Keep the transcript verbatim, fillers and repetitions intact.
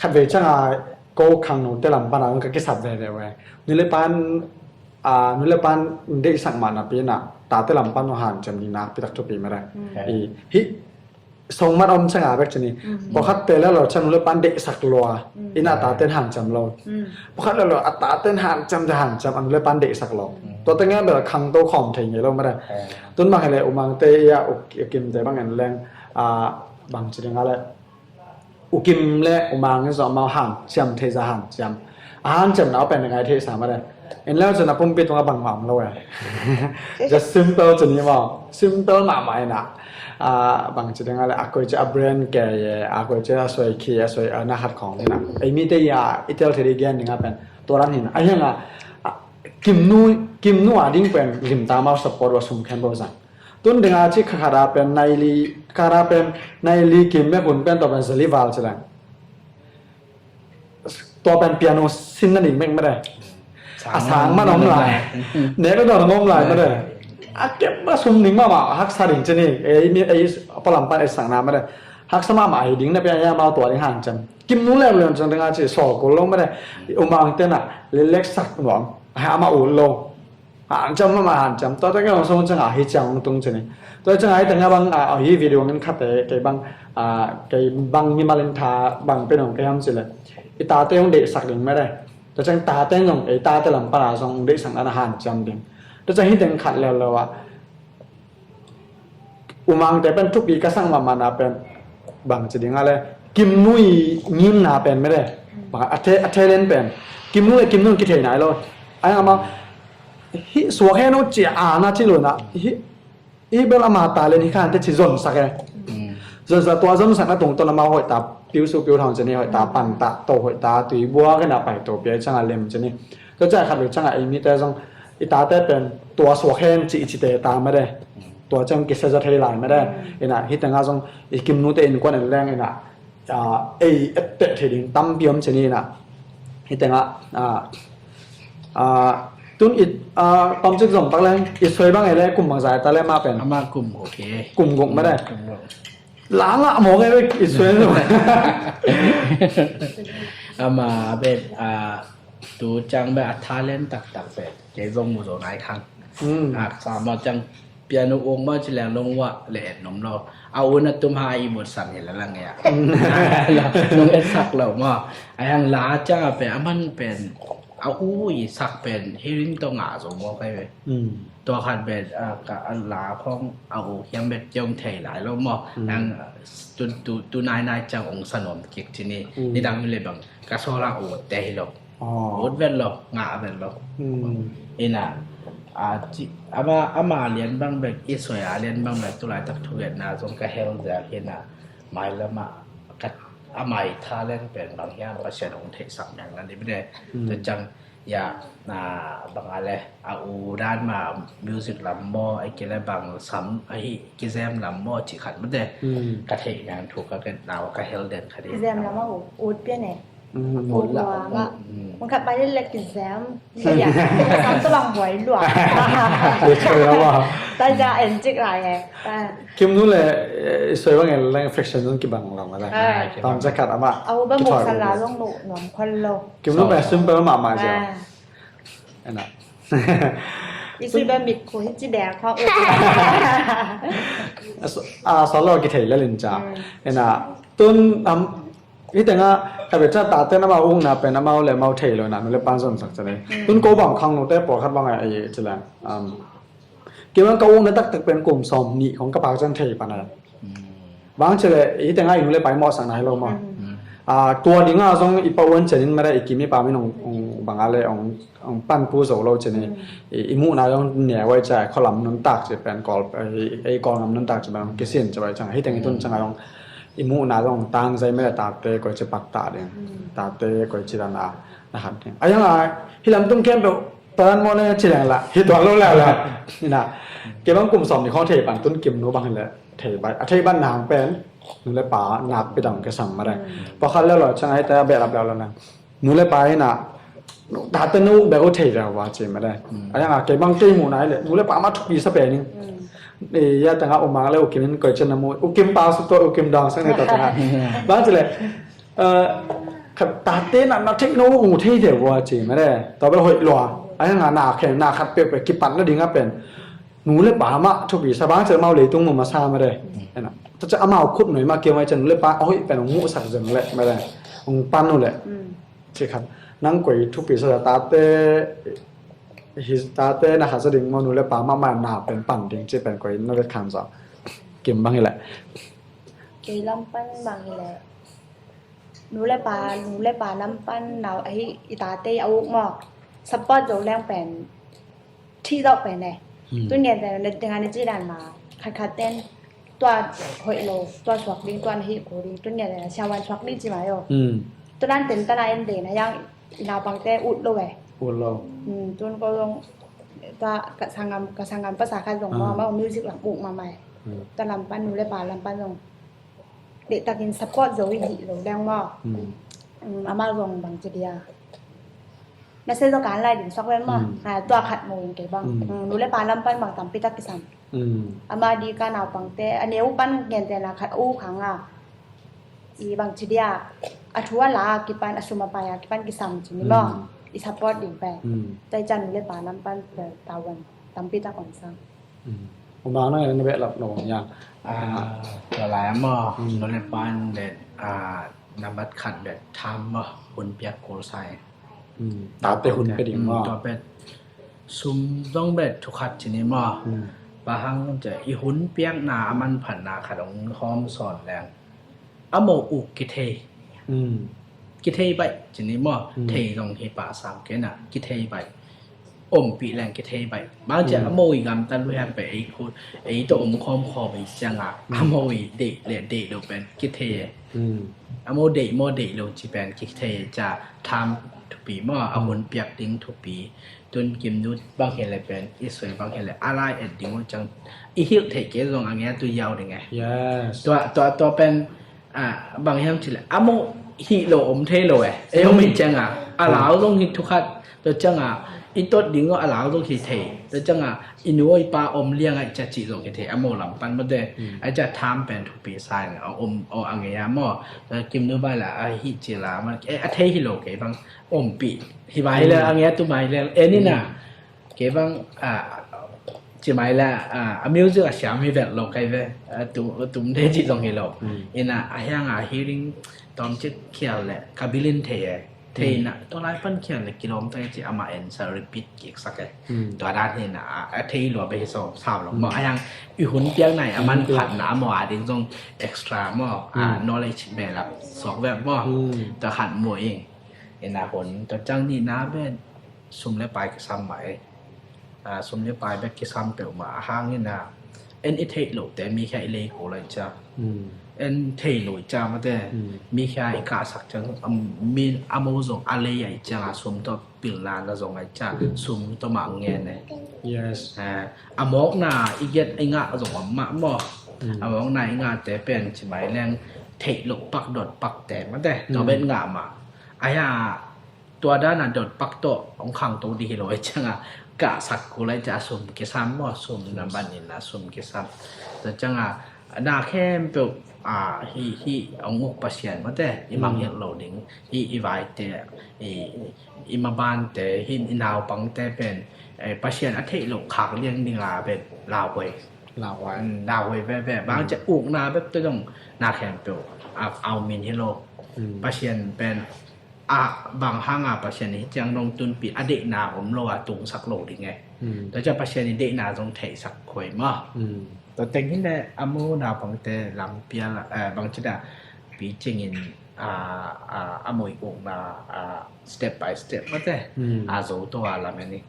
khatvei ciangah ko khangnote lam pana ka kisap veve ve. Nu le pan, ah, nu le pan deihsak mah napi inah tate lam pan hanciam ding nakpi tak thupi mah dai. I hih songmat om ciangah bek cini. Pawlkhatte le lo ciang nu le pan deihsak lua, inah taten hanciam lo. Pawlkhat le lo a taten hanciam te hanciam a nu le pan deihsak lo. Tuate ngen bel khangto khawm thei ngei lo mah dai. Tun bang hileh U Mangte ia U Kimte bang en leng, ah, bang ci ding a le U Kim le U Mang in zong amau hanciam thei za hanciam. A hanciamna uh pen na ngai thei sa mah dai. En leng cun a pumpi tungah bangmah om lo e. Just simple cun hi maw. Simple mahmah inah. Ah, bang ci ding a le a koi ci a brand kei e, a koi ci a suai khi, a suai, ah, na khat khawng inah. Ei mite ia i tel thei ding gen ding a pen tua dan hi inah. A hiangah, ah, Kimnu, Kimnu a ding pen limta amau support uh a sum khempeuh zang. Tun dinga ci kha khat a pen nai li, kha khat a pen nai li kim mek hun pen tua pen zali val ci leng. Tua pen piano sin na ding mek mah dai. A sang man om lai. Nek a dawn om lai mah dai. A kep a sum ding mahmah haksa ding ci ni. Ei mi, ei palam pan ei sakna mah dai. Haksa mahmah hi ding na pen a amau tua ding hanciam. Kimnu leuleu ciang dinga ci sawl kul lo mah dai. U Mang tenah lelek sak nuam. Amah ut lo. Hanciam mahmah hanciam. Tuate ka hong sung ciangah hi ciang hong tung ci ni. Tua ciangah hi tengah bang, ah, hi video ngin khate kei bang, ah, kei bang mimal in tha bang pen hong kei hiam ci le. I tate hong deihsak ding mah dai. Tua ciang tate zong, ei tate lam pana zong hong deihsak na na hanciam ding. Tua ciang hi teng khat leuleu ah. U Mangte pen thupi ka sak mahmahna pen bang ci ding a le Kimnu i ngimna pen mah dai. Bang a the-, a thelen pen Kimnu le Kimnu kithei nai lo. Ai amah hih suak hen uh ci a na ci lo na hih, hih bel ama talent hi khan te ci zonsak e. Zonsak, tua zonsakna tungtawn amah hoih ta piusu piu thawng ci ni, hoih ta pan ta to, hoih ta tui buak hen a pai to pia ciangah lem ci ni. Tua ciang khat lo ciangah ei mite zong i tate pen tua suak hen ci i ci te ta mah dai. Tua ciang kisia zaw thei lai mah dai. Inah hi tengah zong i Kimnute innkuan en leng inah, ah, ei etteh thei ding tampi om ci ni inah. Hi tengah, ah, ah, tun i, ah, tomcik zom tak leng i suai bang ei le kum bang zai ta le mah pen. Amah kum guk hi. Kum guk mah dai. Kum guk. La ngah mawk ei bek i suai lo. Amah pen, ah, tu ciang bek a talent taktak pen kei zong mu zo nai khang. Haksa mah ciang piano uk mah ci leng long wah le et nom lo. A un a tum ha i mut sam hi la lang ya. Nong et sak lo maw. A hiang la ciang a pen a man pen a u i sak pen hearing tawh ngah zo maw kai ve. Tua khat pen, ah, ka, a la khong a u hiam bek ciang thei lai lo maw. Nang, ah, tu, tu, tu nai nai ciang ong sa nuam kik ci ni. Nidang hi le bang ka sawl a ut te hi lo. Ut vet lo, ngah vet lo. Inah, ah, ci, ama, ama lian bang bek, i suai a lian bang bek, tu laitak thugenna zong ka hel zel hi inah, mailam ah ka, ama i talent pen bang hiam Pasian ong theihsak meng na ni bine. Tua ciang, ya, na, bang a le, a u dan ma music lam maw, a ki le bang sam, a hi, kizem lam maw, ci khat mate. Ka theih meng thu ka ken nau, ka hel den khat hi. Kizem lam a u, ut pian e. Ut la. Ut la. Mong khat pai le kizem. Sam to bang huai lua. Taja en cik lai e. Kimnu le, eh, suai bang en leng fashion zong kibang lam a la. Tam cak khat ama. Au bang muk sa la long lo nuam khol lo. Kimnu bang simple mahmah zel. Ena. I sui bang mit khu hi ci dea kho. A so, a so lo kithei le lin ca. Ena. Tun am Hi tengah khatvei ciang tate amau ukna pen amau le amau thei lo na, nu le pan zonsak ciang. Tun ko bang khangnote pawlkhat bang a, a, ci leng. Kei bang ka ukna taktak pen kum sawm nih khong ka pak ciang thei pan a. Bang ci le hi tengah i nu le pa i mawhsakna hi lo maw. A, tua dingah zong i pa uan cianin mara i kim i pa min ong, ong bang a le ong ong panpih zo lo cin i, i, i muhna zong neu ai cia, khualam nuntak ci pen Kawl, i, i Kawl ngam nuntak ci pen kisin ci bai ciang, hi teng i tun ciang a zong i muhna zong tangzai mele tate koi ci pak ta ding, tate koi ci dan a na khan ding. A yang a hi lam tung khempeuh paran mo le ci leng la, hi tuan lo le la. Ina, kei bang kum sawm ni khong thei pan tun Kimnu bang hi le thei bai, a thei ban nang pen nu le pa nak pi dang ke sam ma dai. Pakhat le lo ciang a hi ta behlap le lo nang. Nu le pa in a, tate nu bek uh thei ve uh a ci mah dai. A yang a kei bang kei muhna hi leh nu le pa mah thupi sa pen in. Ia tengah U Mang le U Kim in koi cian na mu, U Kim pa su tua, U Kim dang sang ni ta tengah. Bang ci leh, eh, Tate na, na theih no uh thei deuh uh a ci mah de. Tua bel hoih lua. A hiang a na khen, na khat peuhpeuh kipat nading a pen nu le pa mah thupi sa bang cel mau leitung mu masa mah de. Ena. Tua ciang amau khut nuai mah kiam ai ciang nu le pa a hoih pen hong muhsak zen leh mah de. Hong pan uh leh. Ci khat. Nang koi thupi sa tate, hi tate na khat sa ding maw, nu le pa mah mah na pen pan ding ci pen koi na vet kham sa. Kim bang hi leh. Kei lam pan bang hi leh. Nu le pa, nu le pa lam pan nau ahi i tate a uk maw. Support zo leng pen, thih zawh pen e. Tun ngen pen, na dinga na ci dan ma, khat khat ten, tua hoih lo, tua suak ding, tua na hi ko ding, tun ngen pen, siawan suak ding ci ma yo. Tun an ten tana en de na yang, i naupangte ut lo e. Ut lo. Tun ko zong, tua ka sangam, ka sangam pasa khat zong maw, maw music lam uk ma mai. Tua lam pan, nu le pa lam pan zong. Deihtakin support zo i hih lo leng maw. Amau zong bang ci dia. Na se zo kan lai ding suak ven maw. Tua khat mu in kei bang. Nu le pa lam pan bang tampi tak kisam. Ama di ka naupangte, a neu pan ngente na khat u khang a. I bang ci dia. A thu a la kipan, a sum a pai a kipan kisam ci ni maw. I support ding pen. Tai can nu le pa lam pan tawan tampi tak on sang. Umang nang en na behlap no ya. Tua lai maw, nu le pan le nambat khat le tham maw, hun piak kul sai. Tate hun pe ding maw. Tua pen sum zong bet thu khat ci ni maw. Bang hang ci i hun piakna a manphatna khat hong hawm sawn leng. A mo uk kithei. Kithei baih ci ni maw. Thei zong hi pah sam kei na kithei baih. Ompih leng kithei baih. Bang ci a mo i gamtat luhek pe ei khu ei tawh om khawm khawm i cianga a mo i deih le deih lo pen kithei e. A mo deih maw deih lo ci pen kithei e ca tham thupi maw a hun piak ding thupi. Tun kim nu bang hi le pen i soi bang hi le a lai et ding uh ciang i hilh theih kei zong a nge tu yau ding e. Tua tua tua pen bang hiam ci le a mo hih lo om thei lo e. Ei om hi cianga a lau zong hi thu khat tua cianga i tot ding uh a lau zong hi thei tua cianga i nu i pa om liang ai ca ci zong hi thei a mo lam pan mate. Ai ca tham pen thupi sa in a om a nge a maw. Kim nu bai la a hi ci la man a thei hi lo kei bang. Ompih hi bai le a nge tu bai le e ni na. Kei bang a ci mai la a music a siam hi vet lo kai ve. Tum de ci zong hi lo. Ina a hiang a hearing tom cit khial le ka bilin thei e. Thei na to lai pan khial le kilom tai ci ama en sa repeat kik sak e. Tua dan hi na a thei lua be hi so sao lo mo a hiang i hun piak nai a man phat na mo a ding zong extra mo a knowledge me la sok ve mo. Tua khat mo ing. Ina hun tua ciang ni na ben sum le pai kisam mah e. Sum le pai bek kisam peuhmah a hang ina en i theih lote mi khia i lei ko lai cia. En thei lo i cia mate mi khia i kahsak ciang min a mo zong a lei ai cianga sum tawh pilna na zong ai cia sum tawh mah ngen e. A mawkna i giat i ngah zong om mah maw. A mawkna i ngahte pen ci mai leng theih lo pak dot pakte mate tua bet ngah mah. Aia tua dana dot pak tawh hong khangto dih hi lo ai cianga kahsak kul ai cia sum kisam maw sum na ban ina sum kisam. Tua cianga na khempeuh a hi hi hong uk Pasian mate i mangngilh lo ding hi i vaite i mabante hi i naupangte pen Pasian a theih lo khak liang dinga pen lauhuai. Lauhuai veve bang cia ukna bek tua dong na khempeuh a au min hi lo. Pasian pen a bang hanga Pasian hi ciang dong tunpi a deihna om lo a tungsak lo ding e. Tua cia Pasian i deihna zong theihsak khuai maw. Tua teng hi le a mu naupangte lam pial bang ci da pi cingin a mo i ukna step by step mate a zo to a lam e ni.